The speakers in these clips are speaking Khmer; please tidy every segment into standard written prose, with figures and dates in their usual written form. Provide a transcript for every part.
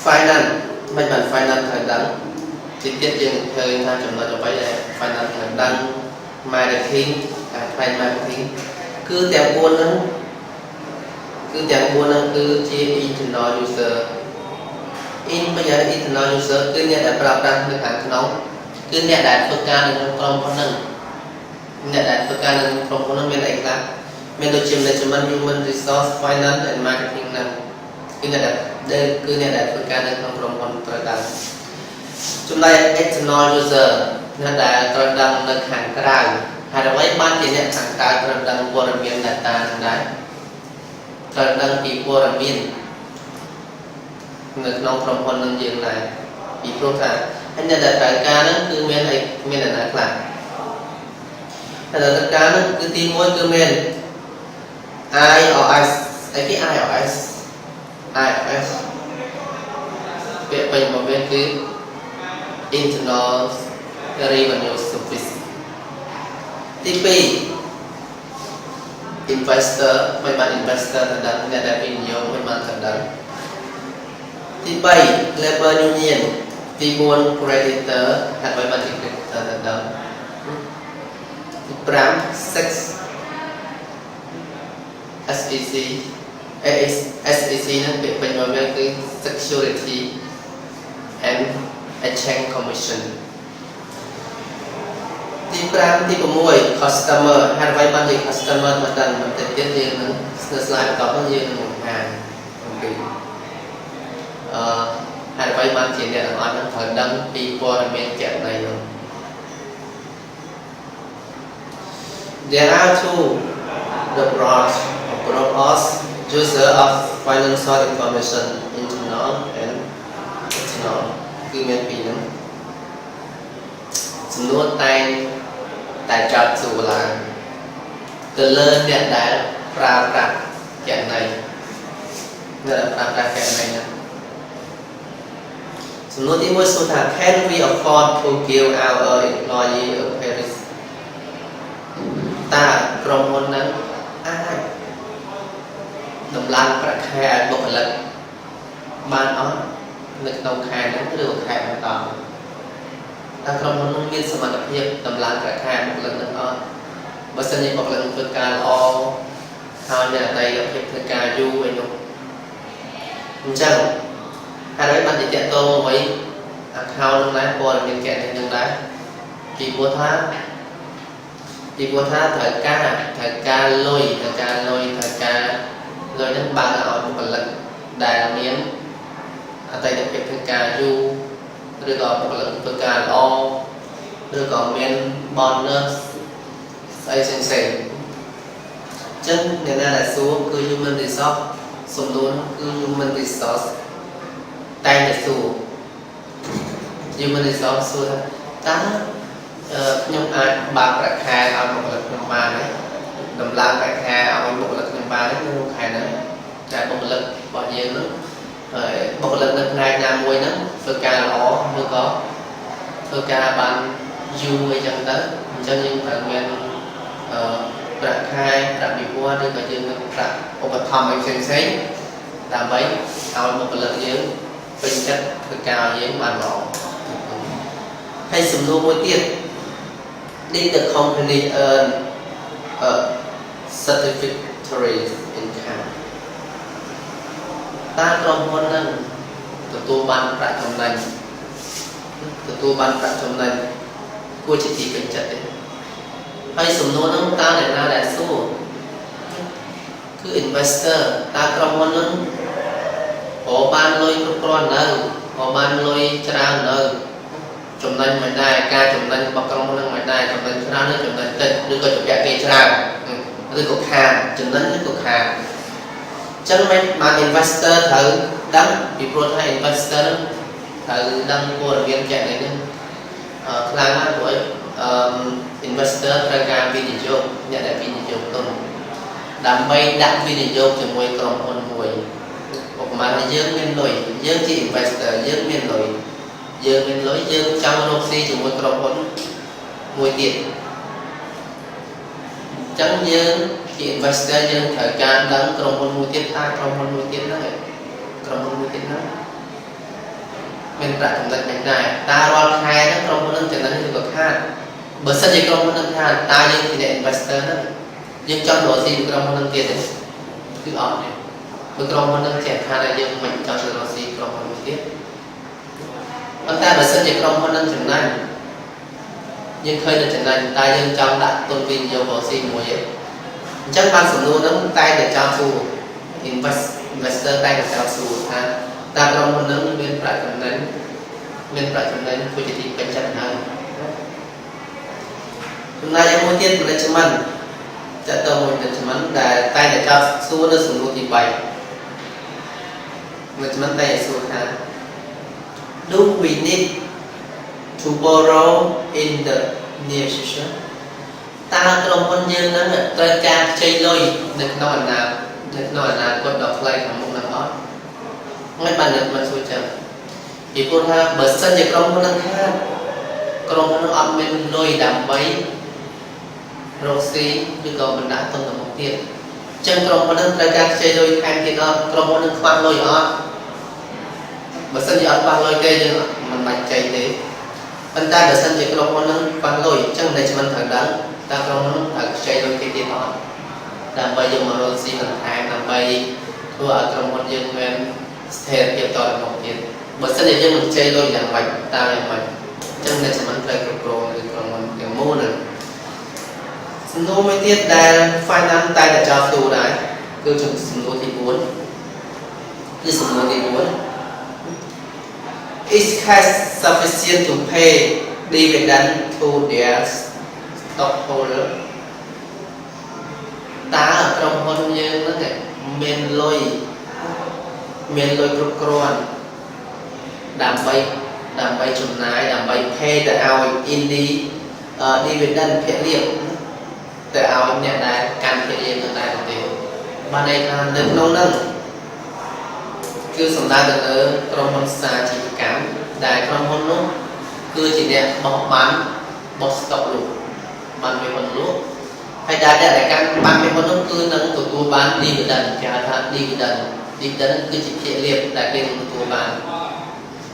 Finance មិនបាន finance ត្រូវដឹងទីទៀតយើងឃើញថាចំណុចអ្វីដែល finance ត្រូវដឹង marketing ការផ្នែក marketing គឺទាំង4ហ្នឹងគឺទាំង4ហ្នឹងគឺជា internal user in មិនយ៉ាង internal user គឺអ្នកដែលប្រើប្រាស់នៅខាងក្នុងគឺអ្នកដែលធ្វើការនៅក្នុងក្រុមហ៊ុនហ្នឹងអ្នកដែលធ្វើការនៅក្នុងក្រុមហ៊ុនហ្នឹងមានអីខ្លះមានដូចជា management, human resource, finance and marketing ហ្នឹងគឺអ្នកដែលគឺអ្នកដែលធ្វើការនៅក្នុងក្រុមហ៊ុនត្រូវដឹងចំណែក external user អ្នកដែលត្រូវដឹងនៅខាងក្រៅហើយអ្វីបានជាអ្នកខាងក្រៅត្រូវដឹងព័ត៌មាន data ហ្នឹងដែរត្រូវដឹងពីព័ត៌មាននៅក្នុងក្រុមហ៊ុននឹងយើងដែរពីព្រោះថាហើយអ្នកដែលត្រូវការហ្នឹងគឺមានអីមានអ្នកណាខ្លះហើយដែលត្រូវការហ្នឹងគឺទី1គឺមាន IRS អីគេ IRS IRS ពាក្យពេញរបស់វាគឺ Internal Revenue Service ទី2 investor មិនបាន investor ទៅដឹងអ្នកដែលវិនិយោគមិនបានទៅដឹងទី3 labor union ទី4 creditor ហេតុអ្វីបានជា creditor ទៅដឹងទី5 SEC SEC SEC ហ្នឹងពាក្យពេញរបស់វាគឺ Security and Exchange Commission ទី5ទី6 customer ហេតុអ្វីបានជា customer មកដឹងបន្តិចទៀតយើងនឹងនៅ slide បន្ទាប់នោះយើងនឹងបង្ហាញអំពីអឺហេតុអ្វីបានជាអ្នកទាំងអស់ហ្នឹងត្រូវដឹងពីព័ត៌មានគណនីនោះ There are two the broad group of user of financial information, internal and external គឺមានពីរហ្នឹងសំណួរតែងតែចាប់សួរឡើងទៅលើអ្នកដែលប្រើប្រាស់គណនីអ្នកដែលប្រើប្រាស់គណនីហ្នឹងសំណួរទី1សួរថា Can we afford to give our employee a pay raise? តើក្រុមហ៊ុនហ្នឹងអាចដំឡើងប្រាក់ខែឲ្យបុគ្គលិកបានអត់នៅក្នុងខែហ្នឹងឬក៏ខែបន្តតើក្រុមហ៊ុនហ្នឹងមានសមត្ថភាពដំឡើងប្រាក់ខែបុគ្គលិកហ្នឹងអត់បើសិនជាបុគ្គលិកធ្វើការល្អហើយមានអតីតភាពធ្វើការយូរអីនោះអញ្ចឹងហើយបានជាតកតងអ្វី account ហ្នឹងដែរព័ត៌មានគណនីហ្នឹងដែរពីព្រោះថាត្រូវការលុយត្រូវការលុយត្រូវការលុយហ្នឹងបើកឲ្យបុគ្គលិកដែលមានអតីតភាពធ្វើការយូរឬក៏បុគ្គលិកធ្វើការល្អឬក៏មាន bonus ស្អីផ្សេងៗអញ្ចឹងអ្នកណាដែលសួរគឺ human resource សំណួរគឺ human resource តែងតែសួរ human resource សួរថាតើខ្ញុំអាចបើកប្រាក់ខែឲ្យបុគ្គលិកខ្ញុំបានទេដំឡើងប្រាក់ខែឲ្យបុគ្គលិកខ្ញុំបានទេក្នុងខែហ្នឹងតែបុគ្គលិករបស់យើងហ្នឹងហើយបុគ្គលិកនៅផ្នែកណាមួយហ្នឹងធ្វើការល្អឬក៏ធ្វើការបានយូរអីចឹងទៅអញ្ចឹងយើងត្រូវមានអឺប្រាក់ខែប្រាក់បៀវត្សឬក៏យើងមានប្រាក់ឧបត្ថម្ភអីផ្សេងផ្សេងដើម្បីឲ្យបុគ្គលិកយើងពេញចិត្តធ្វើការឲ្យយើងបានល្អហើយសំណួរមួយទៀត Did the company earn a satisfactory income? តើក្រុមហ៊ុនហ្នឹងទទួលបានប្រាក់ចំណេញទទួលបានប្រាក់ចំណេញគួរជាទីពេញចិត្តទេហើយសំណួរហ្នឹងតើអ្នកណាដែលសួរគឺ investor តើក្រុមហ៊ុនហ្នឹងរកបានលុយគ្រប់គ្រាន់នៅរកបានលុយច្រើននៅចំណេញមិនដែរការចំណេញរបស់ក្រុមហ៊ុនហ្នឹងមិនដែរចំណេញច្រើនឬចំណេញតិចឬក៏ជំពាក់គេច្រើនឬក៏ខាតចំណេញឬក៏ខាតអញ្ចឹងមិនបាន investor ត្រូវដឹងពីព្រោះថា investor ត្រូវដឹងព័ត៌មានគណនីហ្នឹងខ្លាំងណាស់ព្រោះអឺ investor ត្រូវការវិនិយោគអ្នកដែលវិនិយោគទុនដើម្បីដាក់វិនិយោគជាមួយក្រុមហ៊ុនមួយឧបមាថាយើងមានលុយយើងជា investor យើងមានលុយយើងមានលុយយើងចង់រកស៊ីជាមួយក្រុមហ៊ុនមួយទៀតអញ្ចឹងយើងជា investor យើងត្រូវការដឹងក្រុមហ៊ុនមួយទៀតតើក្រុមហ៊ុនមួយទៀតហ្នឹងក្រុមហ៊ុនមួយទៀតហ្នឹង មានប្រាក់ចំណេញមិនដែរតើរាល់ខែហ្នឹងក្រុមហ៊ុនហ្នឹងចំណេញឬក៏ខាតបើសិនជាក្រុមហ៊ុនហ្នឹងខាតតើយើងជាអ្នក investor ហ្នឹងយើងចង់រកស៊ីពីក្រុមហ៊ុនហ្នឹងទៀតទេគឺអត់ទេព្រោះក្រុមហ៊ុនហ្នឹងចេះខាតហើយយើងមិនចង់ទៅរកស៊ីក្រុមហ៊ុនមួយទៀតប៉ុន្តែបើសិនជាក្រុមហ៊ុនហ្នឹងចំណេញយើងឃើញតែចំណេញតែយើងចង់ដាក់ទុនវិនិយោគរកស៊ីមួយឯងអញ្ចឹងបានសំណួរហ្នឹងតែតែចោទសួរ investor តែតែចោទសួរថាតើក្រុមហ៊ុនហ្នឹងមានប្រាក់ចំណេញមានប្រាក់ចំណេញធ្វើជាទីពេញចិត្តហើយចំណែកឯមួយទៀត management តើតើមួយ management ដែលតែតែចោទសួរនៅសំណួរទី3 management តែសួរថា Do we need to borrow in the near future? តើក្រុមហ៊ុនយើងហ្នឹងត្រូវការខ្ចីលុយនៅក្នុងអនាគតដ៏ខ្លីខាងមុខហ្នឹងអត់មិនបានមិនសួរចឹងពីព្រោះថាបើសិនជាក្រុមហ៊ុនហ្នឹងខាតក្រុមហ៊ុនហ្នឹងអត់មានលុយដើម្បីរកស៊ីឬក៏បណ្ដាក់ទុនទៅមុខទៀតអញ្ចឹងក្រុមហ៊ុនហ្នឹងត្រូវការខ្ចីលុយថែមទៀតអត់ក្រុមហ៊ុនហ្នឹងខ្វះលុយអត់បើសិនជាអត់ខ្វះលុយទេយើងមិនបាច់ខ្ចីទេប៉ុន្តែបើសិនជាក្រុមហ៊ុនហ្នឹងខ្វះលុយអញ្ចឹង management ត្រូវដឹងតើក្រុមហ៊ុនហ្នឹងត្រូវខ្ចីលុយគេទៀតអត់ដើម្បីយកមករកស៊ីបន្ថែមដើម្បីធ្វើឲ្យក្រុមហ៊ុនយើងមានស្ថិរភាពតទៅមុខទៀតបើសិនជាយើងមិនខ្ចីលុយយ៉ាងម៉េចតើយ៉ាងម៉េចអញ្ចឹង management ត្រូវគ្រប់គ្រងលើក្រុមហ៊ុនទាំងមូលហ្នឹងសំណួរមួយទៀតដែល finance តែតែចោទសួរដែរគឺសំណួរទី4គឺសំណួរទី4 Is cash sufficient to pay dividend to their stockholder? តើក្រុមហ៊ុនយើងហ្នឹងមានលុយមានលុយគ្រប់គ្រាន់ដើម្បីដើម្បីចំណាយដើម្បី pay ទៅឲ្យ in dividend ភាគលាភទៅឲ្យអ្នកដែលកាន់ភាគលាភនឹងដែរទេបានន័យថានៅក្នុងហ្នឹងគឺសំដៅទៅលើក្រុមហ៊ុនសាជីវកម្មដែលក្រុមហ៊ុននោះគឺជាអ្នកបោះបានបោះ stock លក់បានវាហ៊ុនលក់ហើយដែលអ្នកដែលកាន់បានវាហ៊ុននោះគឺនឹងទទួលបាន dividend គេហៅថា dividend dividend គឺជាភាគលាភដែលគេនឹងទទួលបាន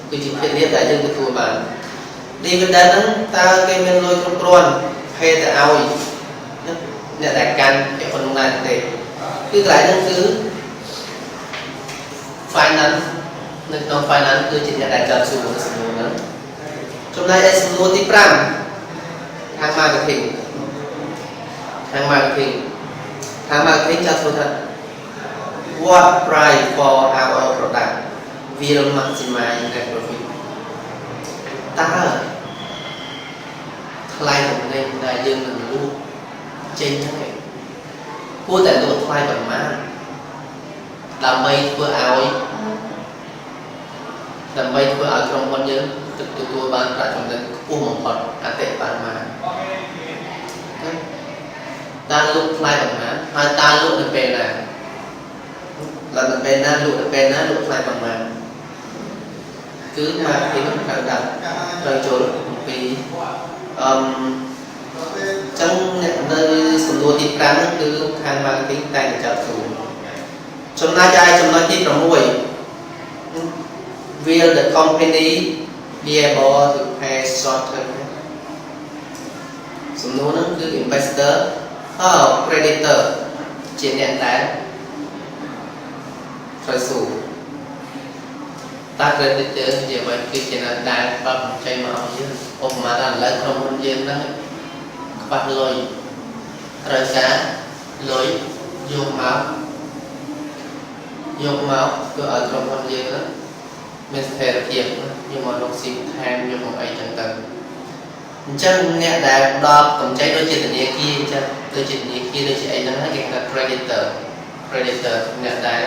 គឺជាភាគលាភដែលយើងទទួលបាន dividend ហ្នឹងតើគេមានលុយគ្រប់គ្រាន់ pay ទៅឲ្យអ្នកដែលកាន់ភាគហ៊ុននោះដែរទេគឺកន្លែងហ្នឹងគឺ finance នៅក្នុង finance គឺជាអ្នកដែលចោទសួរសំណួរហ្នឹងចំណែកឯសំណួរទី5ខាង marketing ខាង marketing ខាង marketing ចោទសួរថា What price for our product will maximize net profit? តើថ្លៃទំនិញដែលយើងនឹងលក់ចេញហ្នឹងឯងគួរតែលក់ថ្លៃប៉ុន្មានដើម្បីធ្វើឲ្យដើម្បីធ្វើឲ្យក្រុមហ៊ុនយើងទទួលបានប្រាក់ចំណេញខ្ពស់បំផុតអតិបរមាតើលក់ថ្លៃប៉ុន្មានហើយតើលក់នៅពេលណាលក់នៅពេលណាលក់នៅពេលណាលក់ថ្លៃប៉ុន្មានគឺ marketing ត្រូវដឹងត្រូវចូលអំពីអឺចឹងអ្នកនៅសំណួរទី5ហ្នឹងគឺខាង marketing តែងតែចោទសួរចំណែកឯចំណុចទី6 Will the company be able to pay short term? សំណួរហ្នឹងគឺ investor អឺ creditor ជាអ្នកដែលត្រូវសួរតើ creditor ជាអ្វីគឺជាអ្នកដែលផ្ដល់កម្ចីមកឲ្យយើងឧបមាថាឥឡូវក្រុមហ៊ុនយើងហ្នឹងខ្វះលុយត្រូវការលុយយកមកយកមកធ្វើឲ្យក្រុមហ៊ុនយើងហ្នឹងមានស្ថិរភាពយកមករកស៊ីបន្ថែមយកមកអីចឹងទៅអញ្ចឹងអ្នកដែលផ្ដល់កម្ចីដូចជាធនាគារអញ្ចឹងដូចជាធនាគារដូចជាអីហ្នឹងគេហៅថា creditor creditor អ្នកដែល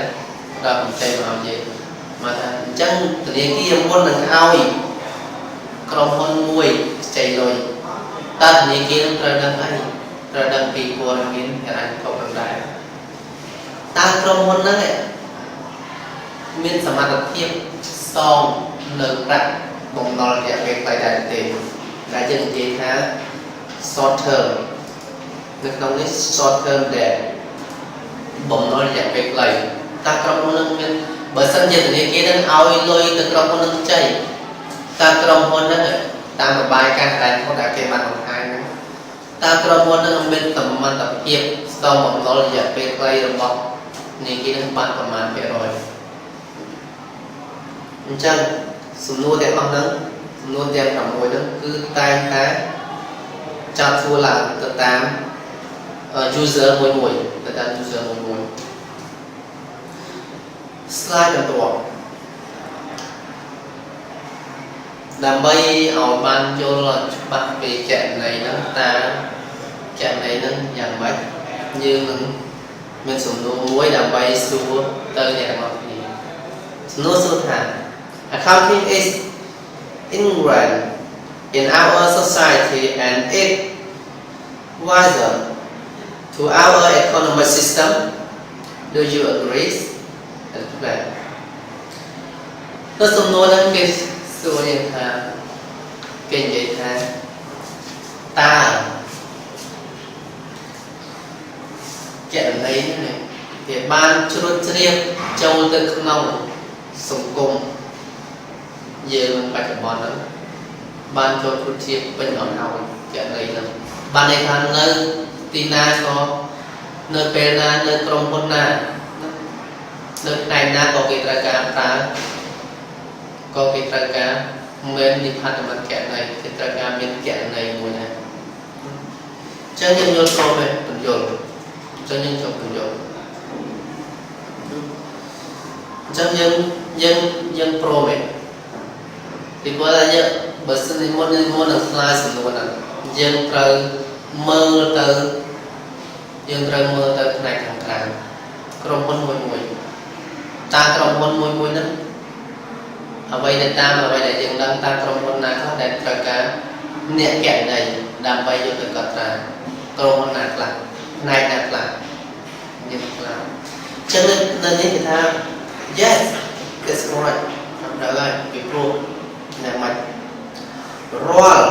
ផ្ដល់កម្ចីមកឲ្យយើងមកថាអញ្ចឹងធនាគារមុននឹងឲ្យក្រុមហ៊ុនមួយខ្ចីលុយតើធនាគារនឹងត្រូវដឹងអីត្រូវដឹងពីព័ត៌មានហិរញ្ញវត្ថុនឹងដែរតើក្រុមហ៊ុនហ្នឹងមានសមត្ថភាពសងនៅប្រាក់បំណុលរយៈពេលខ្លីដែរទេដែលយើងនិយាយថា short term នៅក្នុងនេះ short term ដែលបំណុលរយៈពេលខ្លីតើក្រុមហ៊ុននឹងមានបើសិនជាធនាគារនឹងឲ្យលុយទៅក្រុមហ៊ុននឹងខ្ចី តើក្រុមហ៊ុនហ្នឹងតាមរបាយការណ៍ហិរញ្ញវត្ថុដែលគេបានបង្ហាញហ្នឹងតើក្រុមហ៊ុនហ្នឹងមានសមត្ថភាពសងបំណុលរយៈពេលខ្លីរបស់នេះគេនឹងបានប្រមាណភាគរយអញ្ចឹងសំណួរទាំងអស់ហ្នឹងសំណួរទាំង6ហ្នឹងគឺតែងតែចាប់សួរឡើងទៅតាម user មួយមួយទៅតាម user មួយមួយ slide បន្ទាប់ដើម្បីឲ្យបានយល់ច្បាស់ពីគណនីហ្នឹងតើគណនីហ្នឹងយ៉ាងម៉េចយើងនឹងមានសំណួរមួយដើម្បីសួរទៅអ្នកទាំងអស់គ្នាសំណួរសួរថា Accounting is ingrained in our society and it vital to our economic system. Do you agree? Explain. ទៅសំណួរហ្នឹងគេសួរយើងថាគេនិយាយថាតើគណនីហ្នឹងគេបានជ្រួតជ្រាបចូលទៅក្នុងសង្គមយើងបច្ចុប្បន្នហ្នឹងបានចូលជ្រួតជ្រាបពេញអស់ហើយគណនីហ្នឹងបានន័យថានៅទីណាក៏នៅពេលណានៅក្រុមហ៊ុនណានៅផ្នែកណាក៏គេត្រូវការប្រើក៏គេត្រូវការមាន department គណនីគេត្រូវការមានគណនីមួយដែរអញ្ចឹងយើងយល់ព្រមទេបញ្យល់អញ្ចឹងយើងចូលបញ្យល់អញ្ចឹងយើងយើងយើងព្រមទេពីព្រោះថាយើងបើសិនជាមុនមុននឹងឆ្លើយសំណួរហ្នឹងយើងត្រូវមើលទៅយើងត្រូវមើលទៅផ្នែកខាងក្រៅក្រុមហ៊ុនមួយមួយតើក្រុមហ៊ុនមួយមួយហ្នឹងអ្វីដែលតាមអ្វីដែលយើងដឹងតាមក្រុមហ៊ុនណាខ្លះដែលត្រូវការអ្នកគណនីដើម្បីយកទៅកត់ត្រាក្រុមហ៊ុនណាខ្លះផ្នែកណាខ្លះយើងខ្លះអញ្ចឹងនៅនេះគេថា Yes, that's correct. ដល់ហើយពីព្រោះយ៉ាងម៉េចរាល់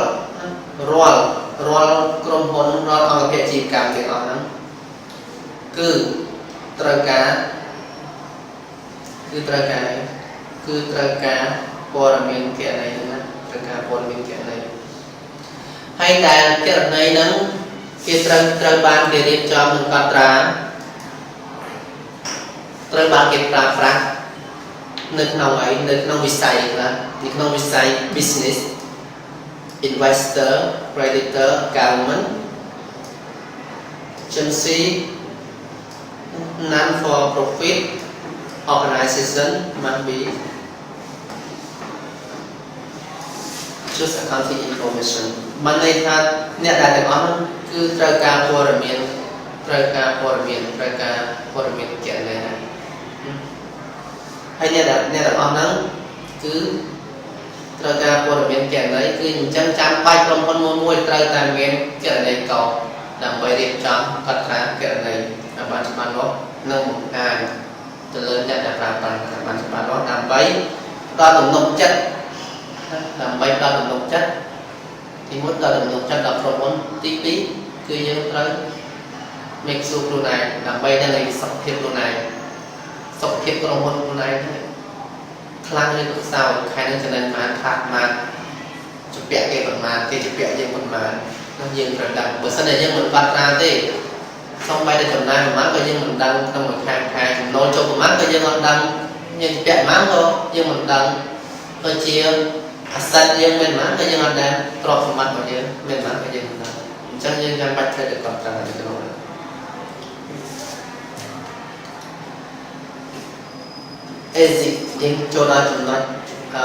រាល់រាល់ក្រុមហ៊ុនរាល់អង្គភាពអាជីវកម្មទាំងអស់ហ្នឹងគឺត្រូវការគឺត្រូវការគឺត្រូវការព័ត៌មានគណនីហ្នឹងណាត្រូវការព័ត៌មានគណនីហើយដែលគណនីហ្នឹងគេត្រូវត្រូវបានគេរៀបចំនិងកត់ត្រាត្រូវបានគេប្រើប្រាស់នៅក្នុងអីនៅក្នុងវិស័យខ្លះនៅក្នុងវិស័យ business, investor, creditor, government agency, non for profit organization must be just accounting information. បានន័យថាអ្នកដែលទាំងអស់ហ្នឹងគឺត្រូវការព័ត៌មានត្រូវការព័ត៌មានត្រូវការព័ត៌មានគណនីហ្នឹងហើយអ្នកដែលអ្នកទាំងអស់ហ្នឹងគឺត្រូវការព័ត៌មានគណនីគឺអញ្ចឹងចាំបាច់ក្រុមហ៊ុនមួយមួយត្រូវតែមានគណនីកដើម្បីរៀបចំកត់ត្រាគណនីឲ្យបានច្បាស់លាស់និងបង្ហាញទៅលើអ្នកដែលប្រើប្រាស់ឲ្យបានច្បាស់លាស់ដើម្បីផ្ដល់ទំនុកចិត្តដើម្បីផ្ដល់ទំនុកចិត្តទីមួយផ្ដល់ទំនុកចិត្តដល់ក្រុមហ៊ុនទី2គឺយើងត្រូវ make sure ខ្លួនឯងដើម្បីដឹងឲ្យសុខភាពខ្លួនឯងសុខភាពក្រុមហ៊ុនខ្លួនឯងហ្នឹងខ្លាំងឬក៏ខ្សោយខែនេះចំណេញប៉ុន្មានខាតប៉ុន្មានជំពាក់គេប៉ុន្មានគេជំពាក់យើងប៉ុន្មាននោះយើងត្រូវដឹងបើសិនតែយើងមិនកត់ត្រាទេសូម្បីតែចំណាយប៉ុន្មានក៏យើងមិនដឹងក្នុងមួយខែខែចំណូលចូលប៉ុន្មានក៏យើងអត់ដឹងយើងជំពាក់ប៉ុន្មានក៏យើងមិនដឹងដូចជា asset យើងមានប៉ុន្មានក៏យើងអត់ដឹងទ្រព្យសម្បត្តិរបស់យើងមានប៉ុន្មានក៏យើងមិនដឹងអញ្ចឹងយើងចាំបាច់ត្រូវតែកត់ត្រានៅក្នុងហ្នឹង ethic យើងចូលដល់ចំណុចអឺ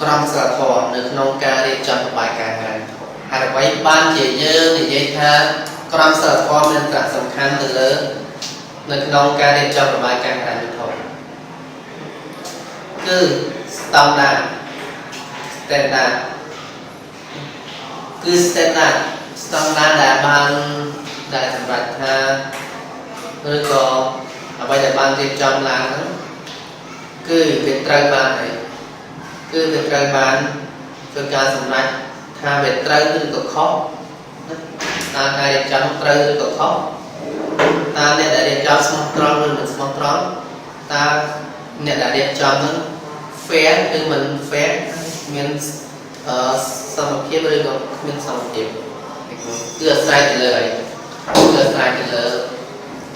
ក្រមសីលធម៌នៅក្នុងការរៀបចំរបាយការណ៍ហិរញ្ញវត្ថុហើយអ្វីបានជាយើងនិយាយថាក្រមសីលធម៌មានសារៈសំខាន់ទៅលើនៅក្នុងការរៀបចំរបាយការណ៍ហិរញ្ញវត្ថុគឺ standard standard គឺ standard standard ដែលបានដែលសម្រាប់ថាឬក៏អ្វីដែលបានរៀបចំឡើងហ្នឹងគឺវាត្រូវបានអីគឺវាត្រូវបានធ្វើការសម្រេចថាវាត្រូវឬក៏ខុសណាតើការរៀបចំត្រូវឬក៏ខុសតើអ្នកដែលរៀបចំស្មោះត្រង់ឬមិនស្មោះត្រង់តើអ្នកដែលរៀបចំហ្នឹង fair ឬមិន fair មាន អឺសមភាពឬក៏គ្មានសមភាពគឺអាស្រ័យទៅលើអីគឺអាស្រ័យទៅលើ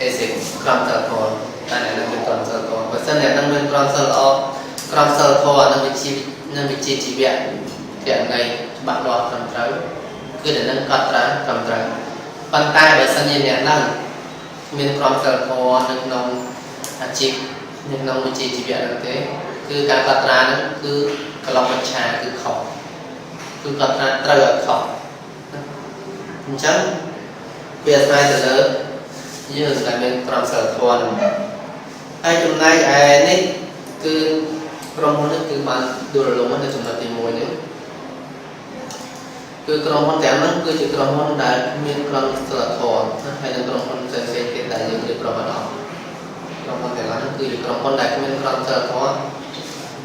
ethic ក្រមសីលធម៌តែអ្នកនឹងមានក្រមសីលធម៌បើសិនអ្នកនឹងមានក្រមសីលល្អក្រមសីលធម៌និងវិជ្ជានិងវិជ្ជាជីវៈគណនេយ្យច្បាស់លាស់ត្រឹមត្រូវគឺអ្នកនឹងកត់ត្រាត្រឹមត្រូវប៉ុន្តែបើសិនជាអ្នកនឹងមានក្រមសីលធម៌នៅក្នុងអាជីពនៅក្នុងវិជ្ជាជីវៈនោះទេគឺការកត់ត្រាហ្នឹងគឺកន្លងបញ្ឆាគឺខុសគឺកត់ត្រាត្រូវឲ្យខុសអញ្ចឹងវាអាស្រ័យទៅលើយើងដែលមានក្រមសីលធម៌ហ្នឹងហើយចំណែកឯនេះគឺក្រុមហ៊ុននេះគឺបានដួលរលំនៅចំណុចទី1នេះគឺក្រុមហ៊ុនទាំងហ្នឹងគឺជាក្រុមហ៊ុនដែលមានក្រមសីលធម៌ហើយនិងក្រុមហ៊ុនផ្សេងៗទៀតដែលយើងរៀបរាប់មកដល់ក្រុមហ៊ុនទាំងហ្នឹងគឺជាក្រុមហ៊ុនដែលគ្មានក្រមសីលធម៌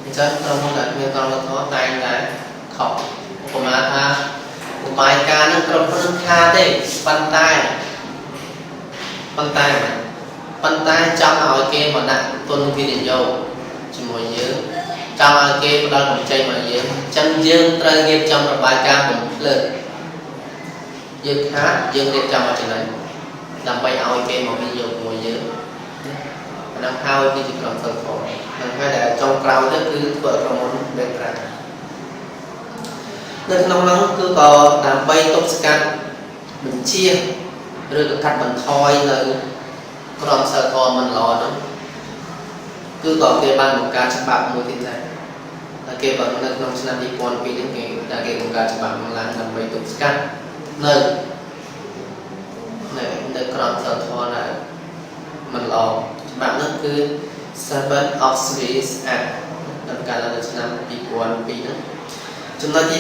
អញ្ចឹងក្រុមហ៊ុនដែលគ្មានក្រមសីលធម៌តែងតែខុសឧបមាថារបាយការណ៍នឹងក្រុមហ៊ុននឹងខាទេប៉ុន្តែប៉ុន្តែប៉ុន្តែចង់ឲ្យគេមកដាក់ទុនវិនិយោគជាមួយយើងចង់ឲ្យគេផ្ដល់កម្ចីមកយើងអញ្ចឹងយើងត្រូវរៀបចំរបាយការណ៍បំភ្លើយើងខាតយើងរៀបចំមកចំណេញដើម្បីឲ្យគេមកវិនិយោគជាមួយយើងអាហ្នឹងហើយគឺជាក្រមសីលធម៌ហ្នឹងហើយដែលចុងក្រោយទៅគឺធ្វើឲ្យក្រុមហ៊ុនមានប្រាក់នៅក្នុងនោះគឺក៏ដើម្បីទប់ស្កាត់បញ្ជាឬក៏កាត់បន្ថយនៅក្រមសីលធម៌មិនល្អហ្នឹងគឺក៏គេបានបង្កើតច្បាប់មួយទៀតដែរតែគេបាននៅក្នុងឆ្នាំ2002នេះគេដែលគេបង្កើតច្បាប់មួយឡើងដើម្បីទប់ស្កាត់នៅនៅនៅក្រមសីលធម៌ដែលមិនល្អច្បាប់ហ្នឹងគឺ Sarbanes-Oxley Act ដល់កាលនៅឆ្នាំ2002ហ្នឹងចំណុចទី